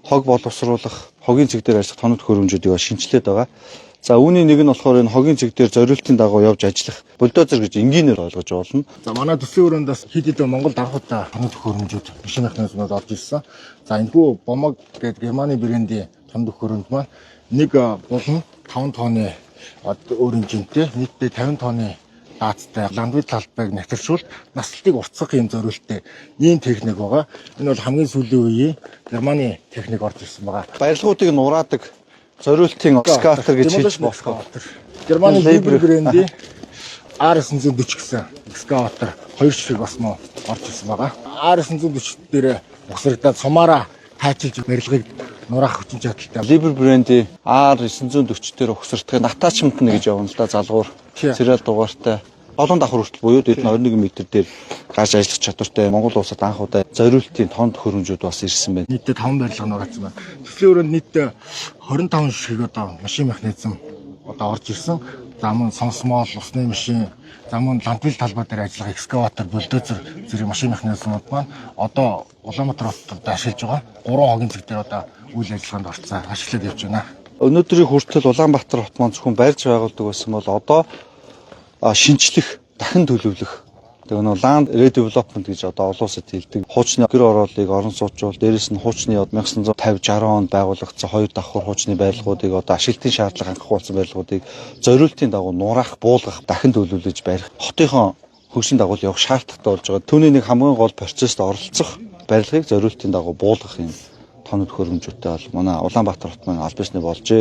Хог боловсруулах, хогийн цэг дээр ажиллах тоног төхөөрөмжүүдийг бас шинэчлээд байгаа. За, үүний нэг нь болохоор энэ хогийн цэг дээр зориултын дагуу явж ажиллах бульдозер гэж энгийнээр ойлгож болно. За, манай төслийн өрөөнд бас хэд хэдэн Монголд анх удаа тоног төхөөрөмжүүд, машин механизмууд орж ирсэн. За, энэхүү Bomag гэдэг Германы брендийн тоног төхөөрөмж маань нэг булан 5 тонны өөр хэмжээтэй, нийтдээ 50 тонны лаазтай landfill талбайг нэвтэршүүлж наслалтыг уртсах юм зориулттай ийм техник байгаа. Энэ бол хамгийн сүүлийн үеийн Германы техник орж ирсэн байгаа. Барилгуудыг нураадаг зориултын экскаватор гэж хэлж болох. Германы Liebherr Liebherr брендийн R940 гэсэн экскаватор хоёр шиг бас мөн орж ирсэн байгаа. R940 дээр угсрагдаад сумаараа тайчилж барилгыг нураах хүчин чадалтай. Liebherr брендийн R940 дээр угсрагдах нь attachment нь гэж явна л да, залгуур. Serial дугаартай 7 давхар хүртэл буюу дээд нь 21 м дээр гарч ажиллах чадвартай, Монгол улсад анх удаа зориултын тоног төхөөрөмжүүд бас ирсэн байна. Нийтдээ 5 барилга нураацсан байна. Төслийн өрөөнд нийтдээ 25 шиг одоо машин механизм одоо орж ирсэн. За, мөн сонсмол, усны машин, за мөн landfill талбай дээр ажиллах экскаватор, бульдозер зэрэг машин механизмууд маань одоо Улаанбаатар хотод ашиглаж байгаа. Гурван хогийн цэг дээр одоо үйл ажиллагаанд орцсон, ашиглаад явж байна. Өнөөдрийн хүртэл Улаанбаатар хот маань зөвхөн барьж байгуулдаг байсан бол одоо шинэчлэх, дахин төлөвлөх. Тэгээ нөө land redevelopment гэж одоо олон улсад хэлдэг. Хуучны гэр ороолыг орон сууцуул, дээрэс нь хуучны 1950 60 онд байгуулагдсан хоёр давхар хуучны барилгуудыг, одоо ашиглалтын шаардлага хангах болсон барилгуудыг зориултын дагуу нураах, буулгах, дахин төлөвлөж барих. Хотынхоо хөгжлийн дагуу явах шаардлагатай болж байгаа. Түүний нэг хамгийн гол процесст оролцох барилгыг зориултын дагуу буулгах юм тоног төхөөрөмжүүдтэй бол манай Улаанбаатар хот маань аль бисны болжээ.